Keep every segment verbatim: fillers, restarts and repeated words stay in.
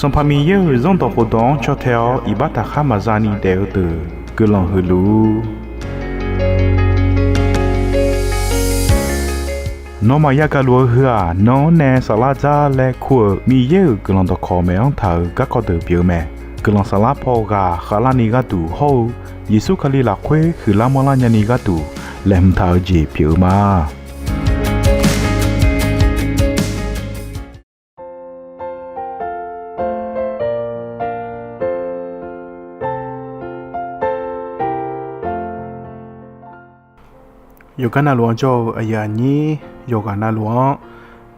Sanqpaq Miqyaer-euq Zanrdawq khofdawq-anr caw tae-awr iqbax taqkhar maqza ni daef-eu deuq guiqlanq huiqluf-ur. Nawmaf yagaq luf-eu heu-aq, nan-anr nae saflar dzar laer kur-euq Miqyaer-euq guiqlanq dawqkawq maeq-anr taq-euq garkawv deuq pyeuf-eu mae. Guiqlanq saflar paw ghaq khavlarni gharduq hawr-eu Yeqsur Kali lafkhoer huiqlar manrlar nyani gharduq laeqhmq taq-eu jeq pyeuf-eu ma. Yawqgar navluf-anr jawr-eu aqyuif aqnyir yawqghaq navluf-anr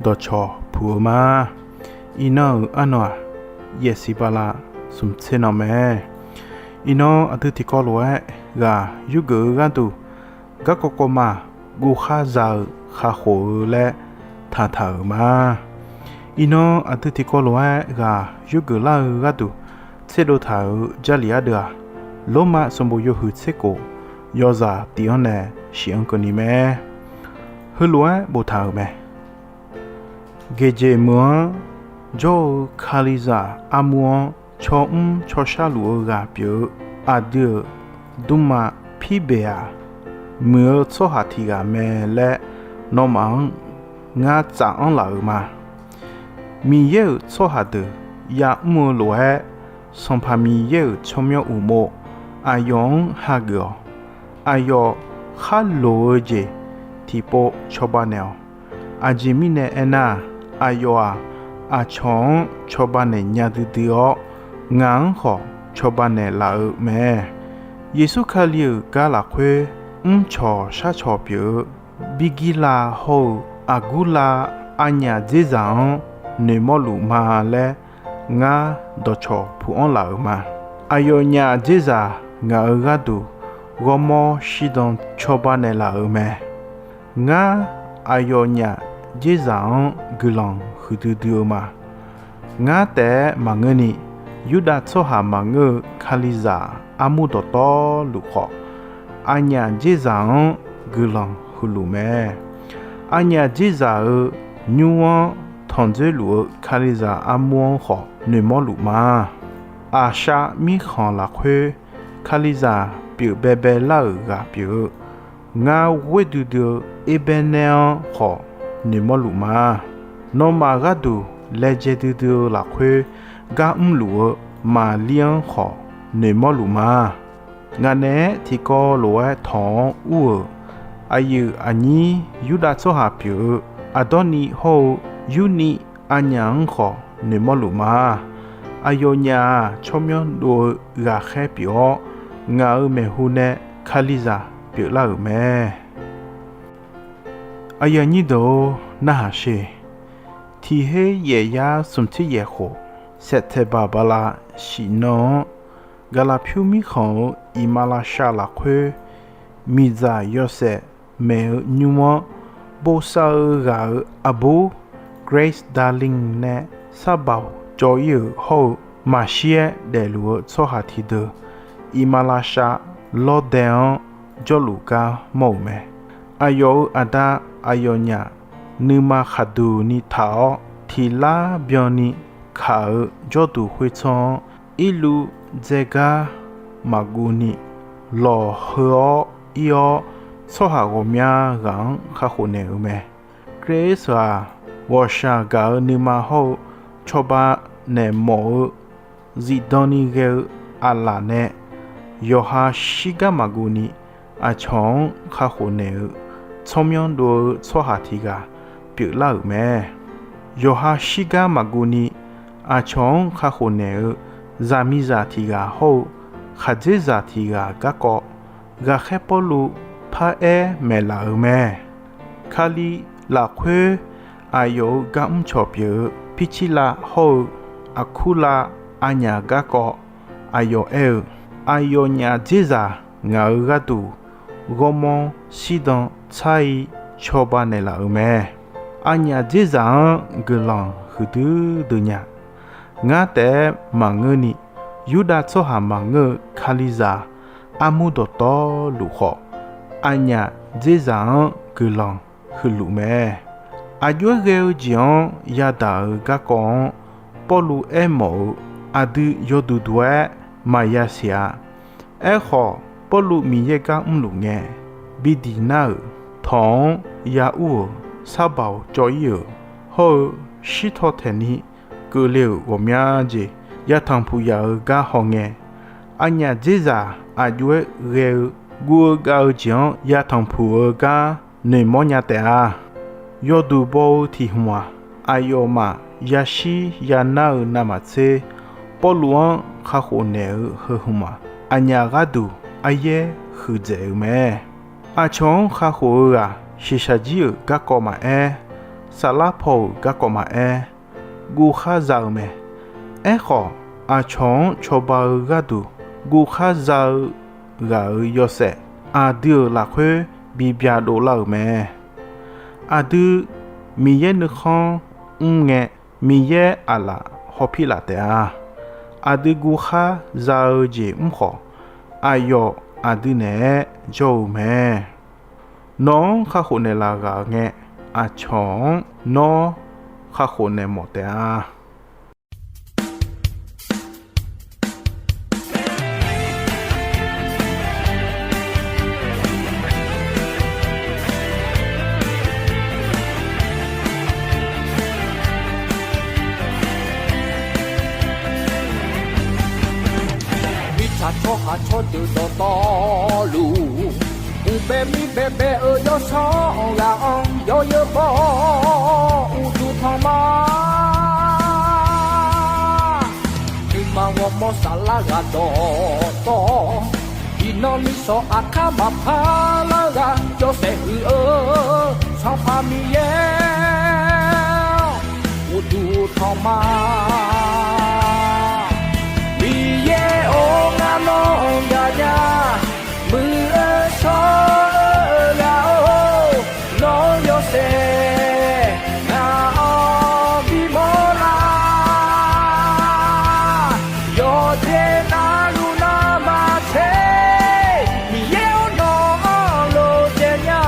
dawqcawq puq-eu ma. Iqnan-euq arnan-aq, yaefsiq bala smq tser nan mae. Iqnan aqdui tiqkawv lof-aer ghaq yurgeuf-eu gharduq, garkawv kawv ma, guvkhar za-eu kakhof-eu laer taqtaq-euq ma. Iqnan aqdui tiqkawv lof-aer ghaq yurgeuf lar-eu gharduq tserdov taq-euq Jarlif ardeuv-aq, Lormav sanqbof yawhuiq tser khof yawzaq tiq-anr nae shif-anr keuvni mae. Heulof-aer boftaq-euq mae. Geqjeq meuq-anr jawr-eu Kalizaq armur-anr cawmr cawshar luf-eu ghaq pyeuf-eu aqdui-euq dmrma Pirbeq-aq, muiq-eu tsawrhaq tiq ghaq mae laer nawmaf-anr ngar tsaf-anr laf-euq ma. Miqyaer-euq tsawrhaq deuq ya'mr-eu lof-aer, Sanqpaq Miqyaer-euq tsawrmyanr uqmov aqyawf-anr hageuf-awq. Aqyawf khar loq-eu jeq tiqpov cawba naeq-awq. Aqjeq mirnae aernar, aqyawf-aq, aqcawq-anr cawba naeq nya duidui-awr, ngaq-anr khawf cawba naeq laf-eu mae. Yeqsur Kali-euq gar lafkhoer mrcawq sharcawq pyeuf-eu Birgirlav hawr-eu Aqgurlav aqnyaf dzerzaq-anr noeqmawr luf ma laer ngar dawqcawq puq-anr laf-euq ma. Aqyawfnyaf dzerzaq ngaq-euq gharduq ghawrmawr shirdan cawba naeqlaf-euq mae. Ngar aqyawfnyaf dzerzaq-anr guiqlanq huiqdui dui-eu ma. Ngar taef-aer maqngeurni, Yurdav tsawrhaq maqngeur-eu Kalizaq armur dawqtawvluf khawf, aqnyaf dzerzaq-anr guiqlanq huiqluf mae. Aqnyaf dzerzaq-euq nymr-anr tanqdzoer luf-eu Kalizaq armur-anr khawf noeqmawr luf ma. Aqshav mirkhanq lafkhoer Kalizaq pyeuf baebae lar-euq ghaq pyeuf-eu, ngar ghoer duidui-eu Erbaenaer-anr khawf noeqmawr luf ma. Nawmaf gharduq laejae duidui-eu lafkhoer gar mrluf-eu Maqlir-anr khawf noeqmawr luf ma. Ngaq naeq-aer tiqkawv lof-aer tawq-anr ur-euq aqyuif aqnyir Yurdav tsawrhaq pyeuf-eu Aqdawrniv hawr-eu Yurniv aqnyaf-anr khawf noeqmawr luf ma. Aqyawfnyaf-aq, tsawrmyanr dov-eu ghaqkhaer pyeuf-awr, ngaq-euq maeqhu nae Kalizaq pyeuflar-euq mae. Aqyuif aqnyir deuq-or, narhaq sher. Tiq her yaef yar smq tser yaef khof, September bala shif nan-anr, Gaqlaqpyur mirkhanq-euq iqmalavshav lafkhoer, miqdzaq yawshaef maeq-eu nymr-anr bosav-eu ghaq-euq aqbur Grace Darling nae sarbaoq cawv-ir-euq hawr-eu maqshir-aer daefluf-eu tsawrhaq tiqdeuq, iqmalavshav lawrdae-anr jawrluf gar mawr-euq mae. Aqyawf-euq aqda aqyawfnyaf nuima khaqduq ni taq-awr, tiq lar byanni kaq-eu jawrduq khoertsanr-anr irluv dzaegar maqguv ni, lawq heu-awr ir-awr, tsawrhaq ghawqmya ghaq-anr kakhof naeq-euq mae. Grace-aq, ghawqshaq gaq-eu nuima hawr-eu cawba naeq mawf-eu zifdan ni ghae-eu aqlaf nae yawqha shirgar maqguv ni, aqcawq-anr kakhof naeq-eu tsawrmyanr dov-eu tsawrhaq tiq ghaq pyeuflar-euq mae. Yawqha shirgar maqguv ni, aqcawq-anr kakhof naeq-eu zaqmiqzaq tiq ghaq hawr-eu khaqdzerzaq tiq ghaq garkawv, ghaqkhaer Pawrluv paraer maeqlaf-euq mae. Kali lafkhoer aqyawf-euq gar mrcawq pyeuf-eu Pircirlav hawr-eu Aqkurlav aqnyaf garkawv aqyawf aer-eu, aqyawfnyaf dzerzaq ngaq-euq gharduq ghawrmawr shirdan tsar-ir cawba naeqlaf-euq mae. Aqnyaf dzerzaq-anr guiqlanq huiqdui dui nya. Ngar taef-aer maqngeurni, Yurdav tsawrhaq maqngeur-eu Kalizaq armur dawqtawvluf khawf, aqnyaf dzerzaq-anr guiqlanq huiqluf mae. Aqjox-aer ghae-eu jeq-anr yadaq-euq garkawv-anr Pawrluv aermawf-eu aqdui yawduq duq-aer maqya siq-a. Aerkhawf, Pawrluv Miqyaer gar mrluf ngae, bi diq nar-euq tawq-anr ya ur-euq sarbaq-awq cawv-ir-euq hawr-eu shirtaw taeqni keuvle-euq ghawqmya jeq yatanq puq yaf-eu gar hawngae, aqnyaf dzerzaq aqjox-aer ghae-eu guv-eu gav-eu jeq-anr yatanq puq-eu gar noeqmawr nya taef-a. Yawduq baw-eu tiq hmq-aq, aqyawfmaf yashir yanar-eu navmaqtser, Pawrluv-anr kakhof naeq-eu heu hmq-aq, aqnyaf gharduq aryaer huiqdzaeq-eu mae. Aqcawq-anr kakhof-eu ghaq shiqshaq jir-euq garkawv maqaer, saflar paw-euq garkawv maqaer, guvkhar za-eu mae. Aerkhawf, aqcawq-anr cawba-eu gharduq guvkhar za-eu ghaq-euq yawshaef, aqdui-euq lafkhoer bi byaqdov lar-euq mae. Aqdui Miqyaer nuikhanr mr ngae, Miqyaer aqlaf hawpir laf taef-a. Aqdui guvkhar za-eu jeq mr khawf, aqyawf aqdui naeq-aer jawr-eu mae. Nawq-anr kakhof naeqlaf ghaq ngae, aqcawq-anr nawr kakhof naeq mawf taef-a. Mirtsaq tsawrhaq tsawrdeuq dawqtawvluf, mqbae mir baebae-eu yawsanr-eu ghaq-anr yawzeu baw-awr uqduq tanq ma. Nuima ghawrmawr saflar ghaq dawqtawv, iqnan nishawq aqkar maqpar lar ghaq yawshaef huiq-eu Sanqpaq Miqyaer-awr, uqduq tanq ma. Miqyaer-or, ngar nawr-anr gaqnya, muiq-eu shawr-eu ghaq-or, nawr yawshaef ngaq-anr bimawr lar. Yawqjeq navluf navmaqtser, Miqyaer-or, nawq-anr lof caev nya,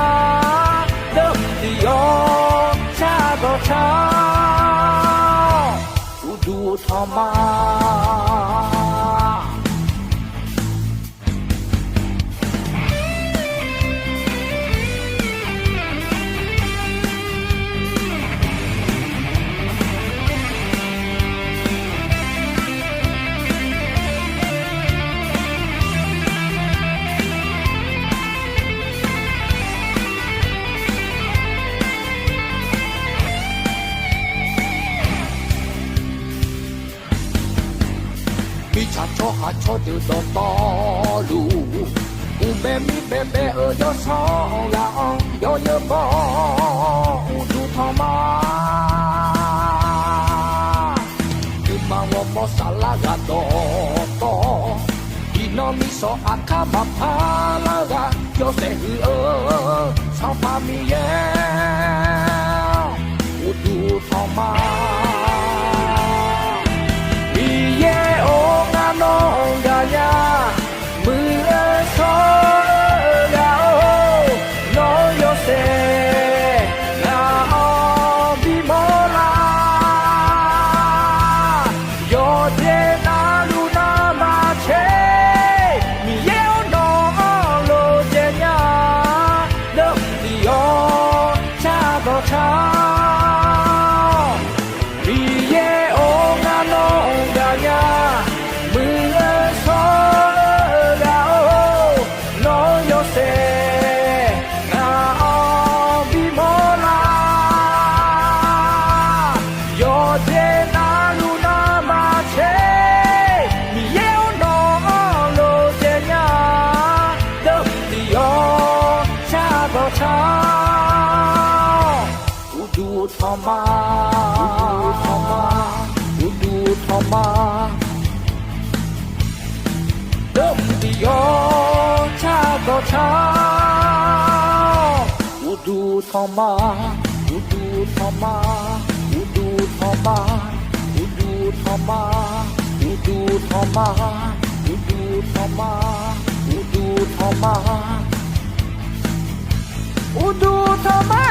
deuvmq tiq yawr shar dawqcar-awr, uqduq tanq ma. Mirtsaq tsawrhaq tsawrdeuq dawqtawvluf, uqbae mir baebae-eu yawsanr ghaq-anr yawzeu baw-awr uqduq tanq ma. Nuima ghawrmawr saflar ghaq dawqtawv, iqnan nishawq aqkar maqpar lar ghaq yawshaef huiq-eu Sanqpaq Miqyaer-awr, uqduq tanq ma. Miqyaer-or, ngar nawr-anr gaqnya, muiq-eu shawr-eu ghaq-or, nawr yawshaef ngaq-anr bimawr lar. Yawqjeq navluf navmaqtser, Miqyaer-or, nawq-anr lof caev nya, deuvmq tiq yawr shar dawqcar-awr, Miqyaer-or, ngar nawr-anr gaqnya, muiq-eu shawr-eu ghaq-or, nawr yawshaef ngaq-anr bimawr lar. Yawqjeq navluf navmaqtser, Miqyaer-or, nawq-anr lof caev nya, deuvmq tiq yawr shar dawqcar-awr, uqduq tanq ma. Uqduq tanq ma. Uqduq tanq ma. Deuvmq tiq yawr shar dawqcar-awr, uqduq tanq ma. Uqduq tanq ma. Uqduq tanq ma. Uqduq tanq ma. Uqduq tanq ma. Uqduq tanq ma. Uqduq tanq ma. Uqduq tanq ma.